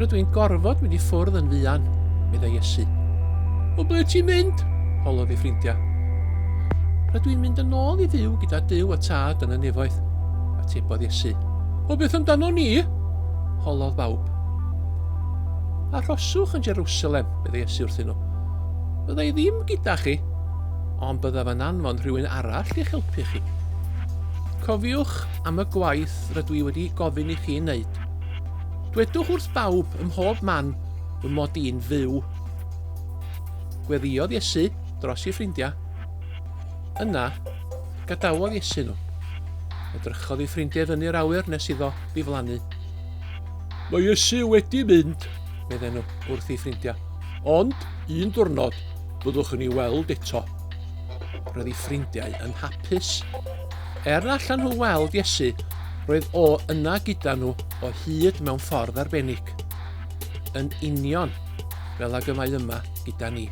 Rydw i'n gorfod mynd i ffwrdd yn fuan, meddai Iesu. O ble ti'n mynd? holodd ei ffrindiau. Rydw i'n mynd yn ôl i fyw gyda Duw y Tad yn y nefoedd, atebodd Iesu. O beth amdano ni? holodd bawb. Arhoswch yn Jerusalem, meddai Iesu wrthyn nhw. Fydda i ddim gyda chi, ond byddaf yn anfon rhywun arall i'ch helpu chi. Cofiwch am y gwaith rydw i wedi gofyn i chi wneud. Dwedwch wrth bawb ym mhob man fy mod i'n fyw. Gweddïodd Iesu dros ei ffrindiau. Yna, gadawodd Iesu nhw. Edrychodd ei ffrindiau fyny'r awyr nes iddo ddiflannu. Mae Iesu wedi mynd, medden nhw wrth ei ffrindiau. Ond, un diwrnod, byddwch yn ei weld eto. Roedd ei ffrindiau yn hapus. Er na allan nhw weld Iesu, roedd o yna gyda nhw o hyd mewn ffordd arbennig. Yn union fel ag y mae yma gyda ni.